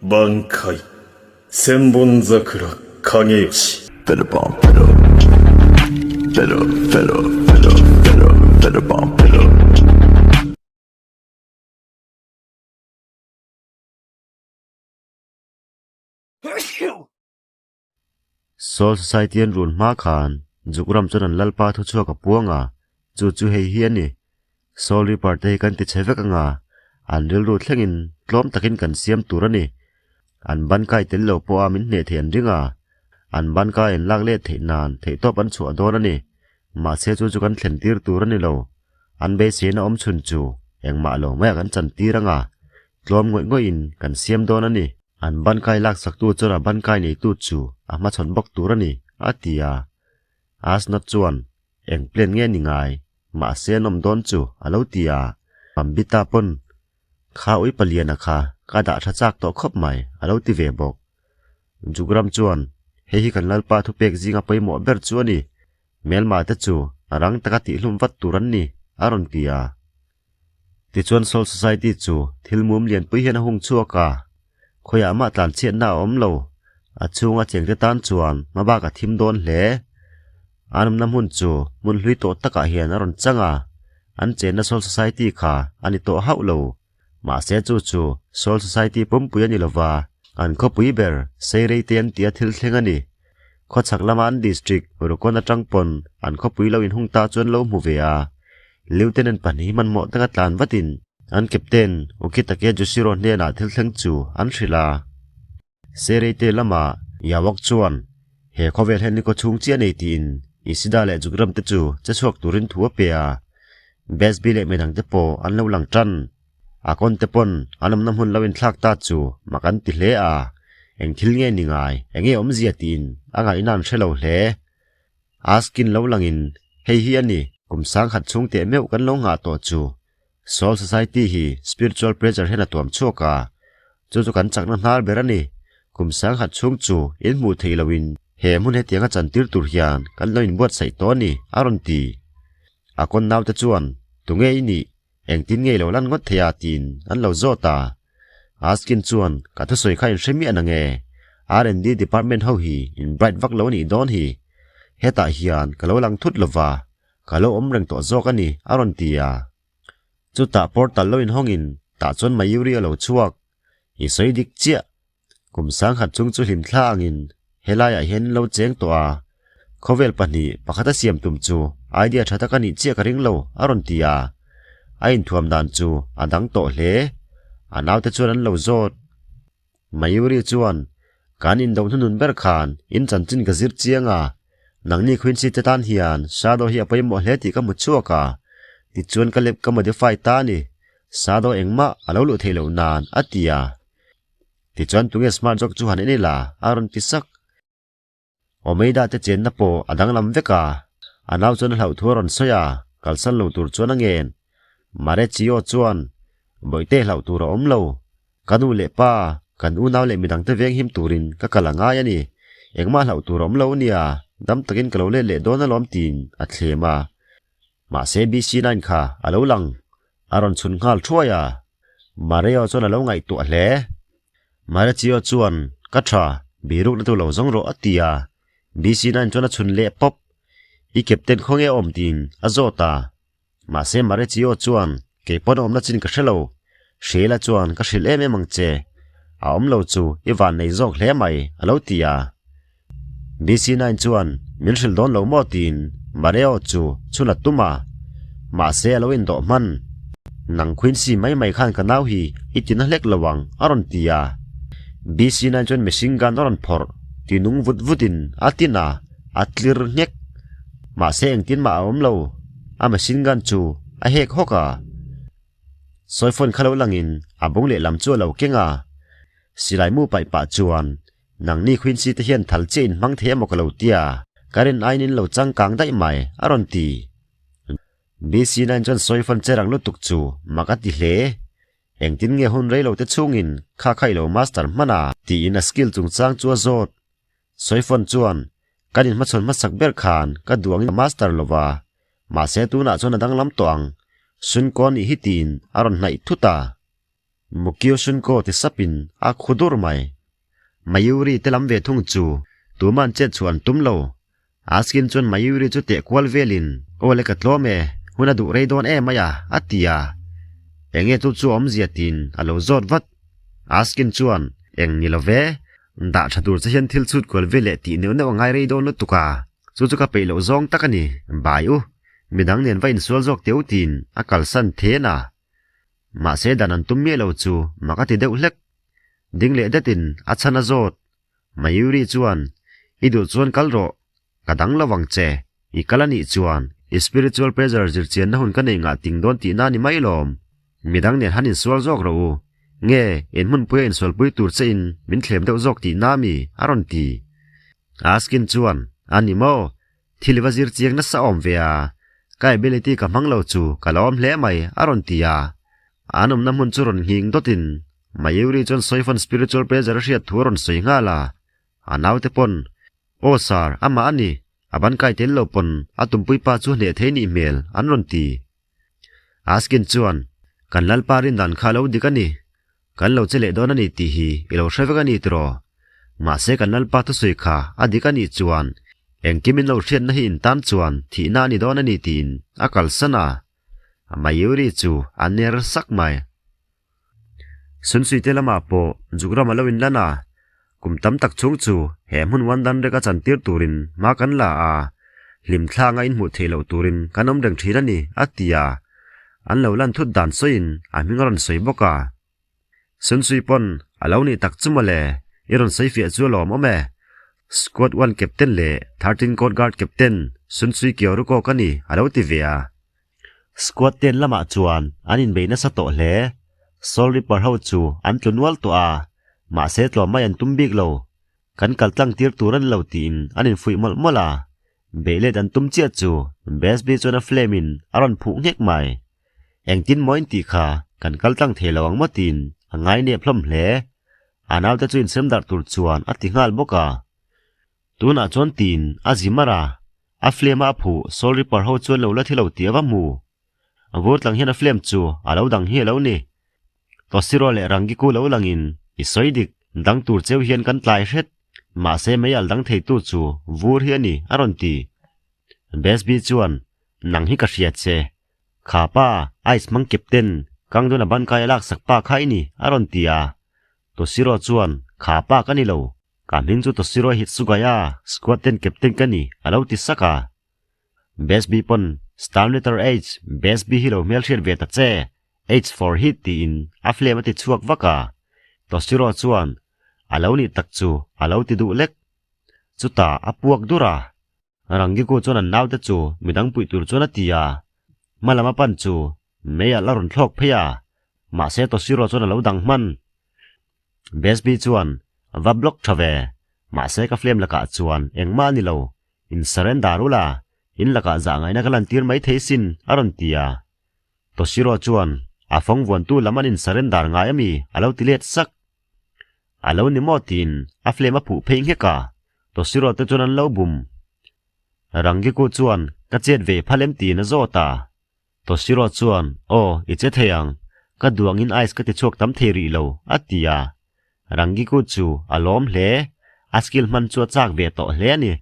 挽回千本桜影吉 Soul Society an run hma khan Zukram chuan an lalpa thu chhuak a puang a, chu chu hei hi a ni. Soul Reaper te hi kan ti chhe vek anga, an rilru thlengin tlawm takin kan siam tur a ni. An ban kai tel lo pawha min hneh thei an ring a, an ban kai an lak let theih nan theihtawp an chhuah dawn a ni. Mahse chu chu kan thlen tir tur a ni lo. An beiseina awm chhun chu engmah lo maiah kan chan tir anga, tlawm ngawih ngawihin kan siam dawn a ni. An ban kai laksaktu chuan a ban kai neitu chu a hmachhawn bawk tur a ni, a ti a. Asnat chuan, Eng plan nge ni ngai? Mahse an awm dawn chu, a lo ti a. Pambita pawn, Kha ui paliana kha ka dah tha chak tawh khawp mai, a lo ti ve bawk. Jugram chuan, Hei hi kan Lalpa thupek zinga pawimawh ber chu a ni. Hmelma te chu a rang taka tihhlum vat tur an ni, a rawn ti a. Tichuan Soul Society chu thil mum lianpui hian a hung chhuak a, khawiah mah tlanchhiatna a awm lo. A chhunga chengte tan chuan hmabak a thim dawn hle. An awmna hmun chu hmun hlui tawh takah hian a rawn chang a, an chenna Soul Society kha a ni tawh hauh lo. Mahse chu chu Soul Society pumpui a ni lova, an khawpui ber Seirei te an tia thil thleng a ni. Khawchhak lama an district Rukon atang pawn an khawpui lo inhung ta chuan lo hmu ve a, Lieutenant pahnih hmanhmawh taka tlan vatin an Captain Ukitake Jushiro hnenah thil thleng chu an hrilh a. Sereite lama Yawak chuan he khawvel hian ni kaw chhung chiah nei tiin Ishida leh Jugram te chu che chhuak turin thu a pe a, Besby leh midang te pawh an lo lang tan. A kawn te pawn an awmna hmun lo inthlak ta chu mak an ti hle a, eng thil nge ni ngai, eng nge awmzia tiin a ngaihna an hre lo hle. Askin lo langin hei hi a ni, kum sangkhat chhung teh meuh kan lo nghah tawh chu. Soul Society hi spiritual pressure hian a tuam chhuak a, chu chu kan chakna hnar ber a ni. Kum sangkhat chhung chu in hmuh theih loin he hmun hetianga chantir tur hian kan lo inbuatsaih tawh a ni, a rawn ti. A kawn naute chuan, Tunge i nih? Engtin nge i lo lan ngawt thei a? tiin an lo zawt a. Askin chuan, Ka thusawi kha in hre miah na nge? R&D department ho hi in bright vak lo a nih dawn hi. Hetah hian ka lo lang thut lova, ka lo awm reng tawh zawk a ni, a rawn ti a. Chutah portal lo inhawngin tah chuan Mayuri a lo chhuak. I sawi dik chiah. Kum sangkhat chung chu hlimthla angin helaiah hian in lo cheng tawh a, khawvel pahnih pakhat a siam tum chu idea tha tak a nih chiah ka ring lo, a rawn ti a. A inthuam dan chu a dang tawh hle. A naute chuan an lo zawt. Mayuri chuan, Kan indo hnunun ber khan in chanchin ka zir chiang a, nangni Quincy te tan hian Shadow hi a pawimawh hle tih ka hmu chhuak a, tichuan ka lab ka modify ta a ni, Shadow engmah a lo luh theih loh nan, a ti a. Tichuan tunge smart zawk chu han en ila a rawn ti sak. Omeida te chenna pawh a danglam vek a, a nau chuan a hlauh thu a rawn sawi a, kalsan lo tur chuan a ngen. Marechio chuan, Bawihte hlauh tur a awm lo. Ka nu leh pa, kan unau leh midangte veng him turin ka kal a ngai a ni. Engmah hlauh tur a awm lo ania, dam takin ka lo let leh dawn alawm tiin a thlem a. Mahse BC9 kha a lo lang, a rawn chhun nghal thuai a. Mario chuan a lo ngaihtuah hle. Marecio chuan, Ka tha, birukna tu lo zawng rawh a ti a. BC9 chuan a chhun leh pawp. I captain khawnge a awm tiin a zawt a. Mahse Marecio chuan, Kei pawn a awmna chin ka hre lo. Sheila chuan ka hrilh em em ang che. A awm lo chu i vannei zawk hle mai, a lo ti a. BC9 chuan min hrilh dawn lo maw tiin Mareo chu chhun a tum a, mahse a lo indawh hman. Nang Quincy mai mai khan ka nau hi i ti na hlek lo ang a rawn ti a. BC9 chuan machine gun a rawn phawrh ti nung vut vutin a tin a, a tlir nghek. Mahse engtin mah a awm lo, a machine gun chu a hek hawk a. Sawifawn kha lo langin a bung lehlam chu a lo keng a, silai mu paih pah chuan Nangni Quincy te hian thal chiah in hmang thei emaw ka lo tia, ka rin aiin in lo changkang daih mai, a rawn ti. BC9 chuan sawifawn che rang lutuk chu mak a ti hle. Engtin nge hun rei lo te chhungin kha kha i lo master hman a? Tiin a skill chungchang chu a zawt. Sawifawn chuan, Kan inhmachhawn hmasak ber khan ka duh angin ka master lo va, mahse tunah chuan a danglam tawh ang, Sun Kaw nih hi tiin a rawn hnaih thut a. Mukio Shunko ti sapin a khu dur mai. Mayuri te lam ve thung chu tuman chet chhuah an tum lo. Askin chuan Mayuri chu teh kual velin, Aw le ka tlawm e, hun a duh rei dawn em mai a, a ti a. Enge chu chu awmzia tiin a lo zawt vat. Askin chuan, Eng ni lo ve, dah tha tur che hian thil chhut kual vel leh tih neuh neuh a ngai rei dawn lutuk a, chu chu ka peih loh zawng tak a ni, bai u, midang nen va insual zawk teu tiin a kalsan then a. Mahse dan an tum miah lo chu mak a ti deuh hlek. Ding leh detin a chhan a zawt. Mayuri chuan, I duh chuan kal rawh, ka dang lo vang che. I kal a nih chuan i spiritual pressure zirchianna hun ka nei ngah ting dawn tihna a ni mai lawm. Midang nen han insual zawk rawh u. Nge, in hmunpuia insualpui tur che in min thlem deuh zawk tihna a mi? a rawn ti. Askin chuan, A ni maw? Thil i va zir chiang nasa awm ve a, ka ability ka hmang lo chu ka la awm hle mai, a rawn ti a. An awmna hmun chu rawn nghing dawtin Mayuri chuan Soifan spiritual pressure a hriat thu a rawn sawi nghal a. A naute pawn, Aw sir, amah a ni, a ban kai tel lo pawn a tumpui pa chu hneh thei nih hmel, an rawn ti. Askin chuan, Kan Lalpa rindan kha a lo dik a ni. Kan lo che leh dawn a ni tih hi i lo hre vek a ni tiraw? Mahse kan Lalpa thusawi kha a dik a nih chuan engkim in lo hriatna hi in tan chuan thihna a ni dawn a ni tiin a kalsan a. Mayuri chu a ner sak mai. Sunsuite lamah pawh Zukram a lo inlan a, kum tam tak chhung chu he hmun Wandan rek a chantir turin hma kan la a, hlimthlanga inhmuh theih loh turin kan awm reng thin a ni, a ti a. An lo lan thut dan sawiin a hming a rawn sawi bawk a. Sunsui pawn a lo nih tak chu mawle, i rawn sawi fiah chu a lawmawm e. Squad one captain leh 13 Court Guard captain Sunsui Kyoruko ka ni, a lo ti ve a. Squad ten lamah chuan an inbei nasa tawh hle. Soul Reaper ho chu an tlu nual tawh a, mahse tlawm mai an tum bik lo. Kan kal tlang tir tur a ni lo tiin an infuih mawlh mawlh a. Beihlet an tum chiah chu Besby chuan a flame in a rawn phuh nghek mai. Engtin maw in tih kha kan kal tlang thei lo ang maw tiin a ngai nep hlawm hle. A naute chu insem darh tur chuan a ti nghal bawk a. Tunah chuan tiin a zi mar a, a flame a a phuh Soul Reaper ho chuan lo la thi lo tih a va hmu. Vur tlang hian a flame chu a lo dang hi a lo ni. Toshiro leh Rangiku lo langin i sawi dik, dang tur cheu hian kan tlai hret, mahse mei al dang theitu chu vur hi a ni a rawn ti. Besby chuan, Nang hi ka hria che. Kha pa, Ice hmang captain, kang dawn a ban kai a laksak pa kha i ni a rawn ti a. Toshiro chuan, Kha pa ka ni lo. Ka hming chu Toshiro Hitsugaya, squad ten captain ka ni a lo ti sak a. Besby pawn, Star letter H, Besby hi lo hmelhriat ve ta che. H for hit tiin a flame a ti chhuak vak a, Toshiro chuan a lo nih tak chu a lo ti duh lek. Chutah a puak dur a, Rangiku chuan an naute chu midang puih tur chuan a ti a, hma lam a pan chu mei alh a rawn thlawk phei a, mahse Toshiro chuan a lo dang hman. Besby chuan va block tha ve, mahse ka flame lakah chuan engmah a ni lo, in surrender ula, in lakah zah ngaihna ka lantir mai thei sin a rawn ti a. Toshiro chuan a fawng vuantu lam an insarendar ngai ami a lo ti let sak. A lo ni maw tiin a flame a phuh phei nghek a, Toshiro te chuan an lo bum. Rangiku chuan ka chet ve phal em tiin a zawt a. Toshiro chuan aw i che thei ang, ka duangin ice ka ti chhuak tam thei rih lo a ti a. Rangiku chu a lawm hle, a skill hman chu a chak ve tawh hle a ni.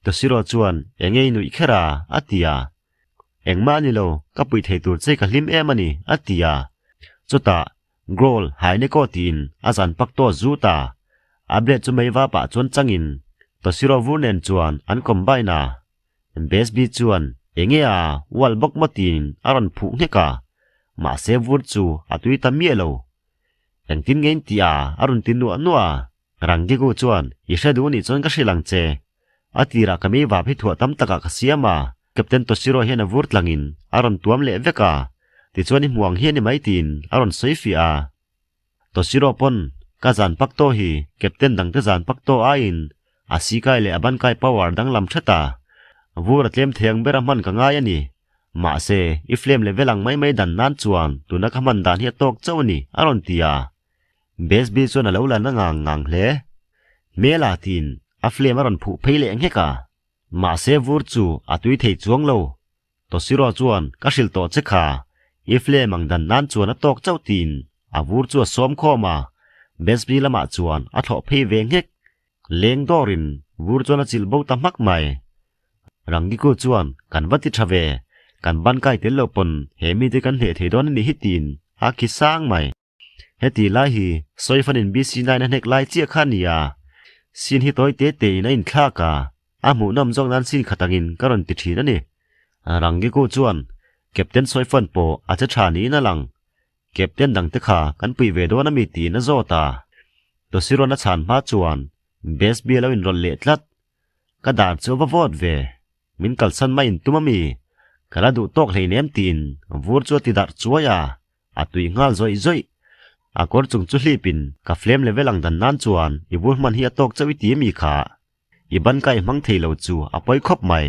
Toshiro chuan enge i nuih kher a a ti a. Engmah a ni lo, ka puih thei tur che ka hlim em a ni, a ti a. Chutah, Growl, Haineko tiin a zan pak tawh zut a. A blade chu mei va pah chuan changin Toshiro vur nen chuan an combine a. Besby chuan, Enge a, wall bawk maw tiin a rawn phuh nghek a. Mahse vur chu a tui ta miah lo. Engtin nge in tih a, a rawn ti nuah nuah a. Rangiku chuan, I hre duh nih chuan ka hrilh ang che. A tirah ka mei vap hi thuah tam takah ka siam a, Captain Toshiro hian a vur tlangin a rawn tuam leh vek a, tichuan i hmu ang hi a ni mai tiin a rawn sawi fiah a. Toshiro pawn ka zan pak tawh hi Captain dangte zan pak tawh aiin a sikai leh a bankai power danglam thet a, vur a tlem thei ang ber a hman ka ngai a ni. Mahse, i flame level ang mai mai dan nan chuan tuna ka hman dan hi a tawk chauh a ni, a rawn ti a. Besby chuan a lo la na ngang ngang hle. Hmela tiin a flame a rawn phuh phei leh nghek a. Mahse vur chu a tui thei chuang lo. Toshiro chuan ka hrilh tawh che kha, i flame ang dan nan chuan a tawk chauh tiin A vur chu a sawm khawm a, Besby lamah chuan a thlawh phei ve nghek. Leng dawrin vur chuan a chilh bo ta hmak mai. Rangiku chuan kan va ti tha ve, kan ban kai tel lo pawn he mite kan hneh thei dawn a nih hi tiin a khi sang mai. Heti lai hi Sawifanin BC nine a hnek lai chiah kha a ni a, sin hi tawi te tein a inthlak a, a hmuhnawm zawk nan sin khat angin ka rawn ti thin a ni. Rangiku chuan Captain Sawifan pawh a che tha niin a lang, Captain dangte kha kan pui ve dawn a mi tiin a zawt a, Tosiron a chhan hma chuan Besby a lo inrawlh leh tlat. Ka dar chu a va vawt ve, min kalsan mai in tum a mi, ka la duh tawk hleinem tiin vur chu a ti darh chuai a, a tui nghal zawih zawih. A kawr chung chu hlipin ka flame level ang dan nan chuan i vur hman hi a tawk chauh i ti a mi kha. I ban kai hmang thei lo chu a pawi khawp mai.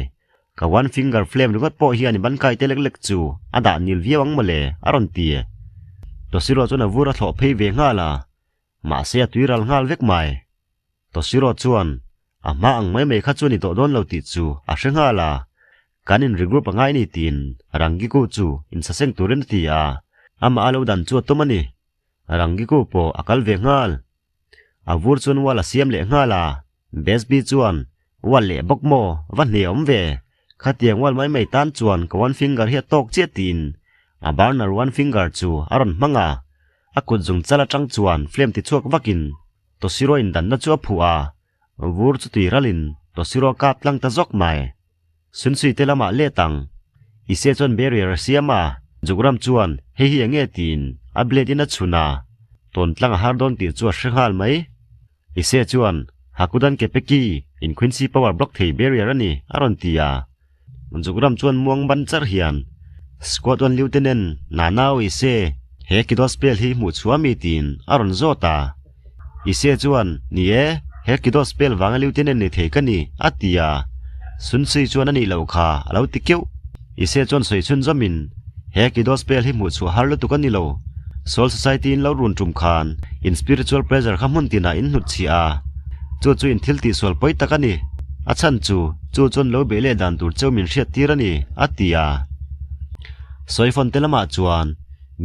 Ka one finger flame ringawt pawh hian i ban kai te lek lek chu a dah nil viau ang mawle, a rawn ti. Toshiro chuan a vur a thlawh phei ve nghal a, mahse a tui ral nghal vek mai. Toshiro chuan a hma ang mai mai kha chuan i dawh dawn lo tih chu a hre nghal a, kan in regroup a ngai ni tiin Rangiku chu insaseng turin a ti a, amah a lo dan chu a tum a ni. Rangiku pawh a kal ve nghal. A vur chuan wall a siam leh nghal a, Besby chuan, Wall leh bawk maw? Va hne awm ve. Khatiang wall mai mai tan chuan ka one finger hi a tawk chiah tiin a burner one finger chu a rawn hmang a. A kut zung chal atang chuan flame ti chhuak vakin Toshiro indanna chu a phuh a, vur chu tui ralin Toshiro a kap tlang ta zawk mai. Sunsui te lamah let ang. Ise chuan barrier a siam a, Jugram chuan hei hi enge tiin a blade in a chhun a, tawn tlang a har dawn tih chu a hre nghal mai. Ise chuan Hakudan Kepeki in Quincy power block thei barrier a ni a rawn ti a. Jugram chuan muang ban char hian Squadron Lieutenant Nanao Ise he Kido spell hi hmuh chhuah mi tiin a rawn zawt a. Ise chuan, Ni e, he Kido spell vanga Lieutenant ni thei ka ni, a ti a. Sunsui chuan a nih loh kha a lo ti keuh. Ise chuan sawi chhun zawmin, He Kido spell hi hmuh chhuah har lutuk a ni lo. Soul Society in lo run tum khan in spiritual pressure kha hmun tinah in hnut chhiah a. Chu chu in thil tihsual pawi tak a ni. A chhan chu, chu chuan lo beih leh dan tur cheu min hriat tir a ni, a ti a. Sawifawn te lamah chuan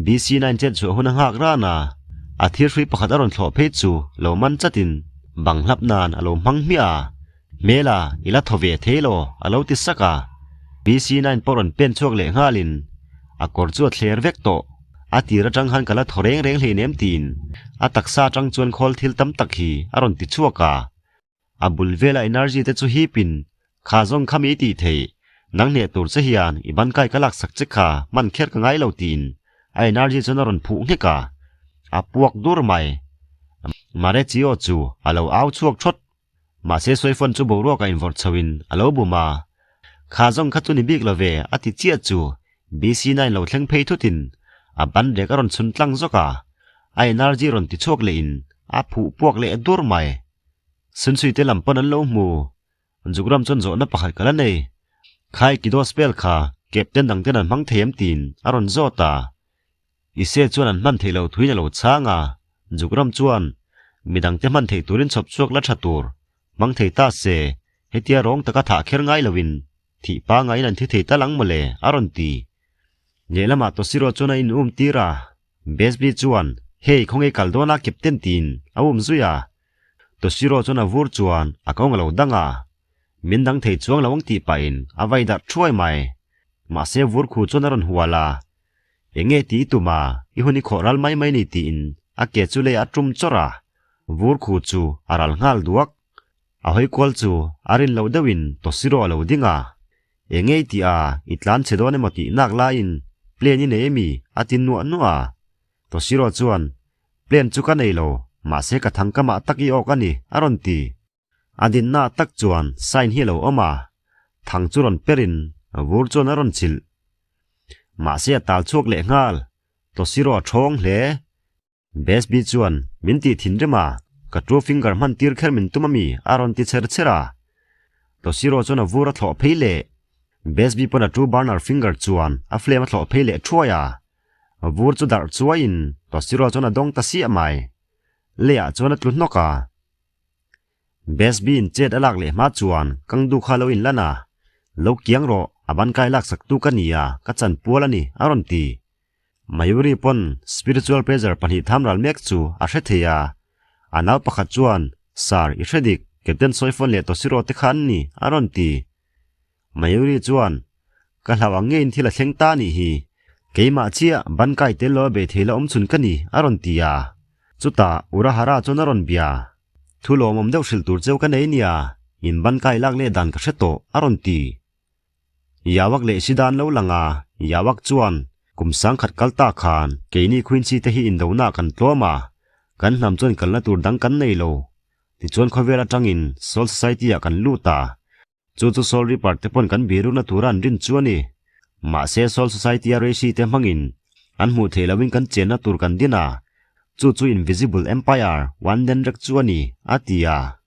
BC nine chet chhuah hun a nghak ran a. A thil hrui pakhat a rawn thlawh phei chu lo man chatin bang hlap nan a lo hmang hmiah a, Hmela i la thaw ve thei lo a lo ti sak a. BC nine pawh rawn pen chhuak leh nghalin a kawr chu a thler vek tawh. A tir atang khan ka la thaw reng reng hleinem tiin a taksa atang chuan khawl thil tam tak hi a rawn ti chhuak a. A bul vela energy te chu hipin kha zawng kha mi tih theih, nang hneh tur che hian i ban kai ka laksak che kha hman kher ka ngai lo tiin a energy chuan a rawn phuh nghek a, a puak dur mai. Marecio chu a lo au chhuak thawt. Mahse Soifon chu boruak a invawrh chhoin a lo bum a, Kha zawng kha chu ni bik lo ve a ti chiah chu BC nine lo thleng phei thutin a ban rek a rawn chhun tlang zawk a, a energy rawn ti chhuak lehin a phuh puak leh dur mai. Sunsui te lam pawn an lo hmu. Zukram chuan zawhna pakhat ka la nei. Khai Kido spell kha Captain dang ten an hmang thei em tiin a rawn zawt a. Ise chuan an hman theih loh thuin a lo chhang a. Zukram chuan midang te hman theih turin chhawp chhuak la tha tur hmang thei ta se, hetia rawng taka thah kher ngai loin thih pangaiin an thi thei tal ang mawle a rawn ti. Lehlamah Toshiro chuan a in um tir a. Besby chuan hei khawnge kal dawn a Captain tiin a um zui a. Toshiro chuan a vur chuan a kawng a lo dang a, min dang thei chuang lo ang tih pahin a vai darh thuai mai. Mahse vur khu chuan a rawn hual a, Enge ti i tum a, i hun i khawh ral mai mai ni tiin a ke chu lei a tum chawrh a, vur khu chu a ral nghal duak. A hawi kual chu a rin loh deuhin Toshiro a lo ding a, Enge i tih a, i tlan chhe dawn emaw tih nak laiin plane i nei emi a ti nuah nuah a. Toshiro chuan Plan chu ka nei lo, mahse ka thang ka mah tak i awk a ni, a rawn ti. A dinna tak chuan sign hi a lo awm a, thang chu rawn perin vur chuan a rawn chilh. Mahse a tal chhuak leh nghal, Toshiro a thawng hle. Besby chuan min tih thinrim a, ka two finger hman tir kher min tum a mi, a rawn ti chher chher a. Toshiro chuan a vur a thlawh phei leh. Besby pawn a two burner finger chuan a flame a thlawh phei leh thuai a. Vur chu darh chuaiin Toshiro chuan a dawng ta siah mai. Leiah chuan a tlu hnawk a. Besby in chet a lak leh hma chuan Kangdu kha lo inlan a, Lo kiang rawh, a ban kai laksak tu ka ni a, ka chan pual a ni, a rawn ti. Mayuri pawn spiritual pressure pahnih tham ral mek chu a hre thei a. A nau pakhat chuan, Sir, i hre dik, Captain Soifon leh Toshiro te kha an ni, a rawn ti. Mayuri chuan, Ka hlauh ang ngeiin thil a thleng ta anih hi. Keimah chiah ban kai tel lo a bei thei la awm chhun ka ni, a rawn ti a. Chutah Urahara chuan a rawn bia. Thu lawmawm deuh hrilh tur cheu ka nei nia, in ban kai lak leh dan ka hre tawh, a rawn ti. Yawak leh si dan lo lang a, Yawak chuan, Kum sangkhat kal ta khan keini Quincy te hi indona kan tlawm a, kan hnam chuan kalna tur dang kan nei lo. Tichuan khawvel atangin Soul Society-ah kan lut a, chu chu Soul Reaper te pawn kan birukna tura an rin chu a ni. Mahse Soul Society-a Reishi te hmangin an hmuh theih lohin kan chenna tur kan din a, chu chu Invisible Empire, One Den Rek chu a ni, a ti a.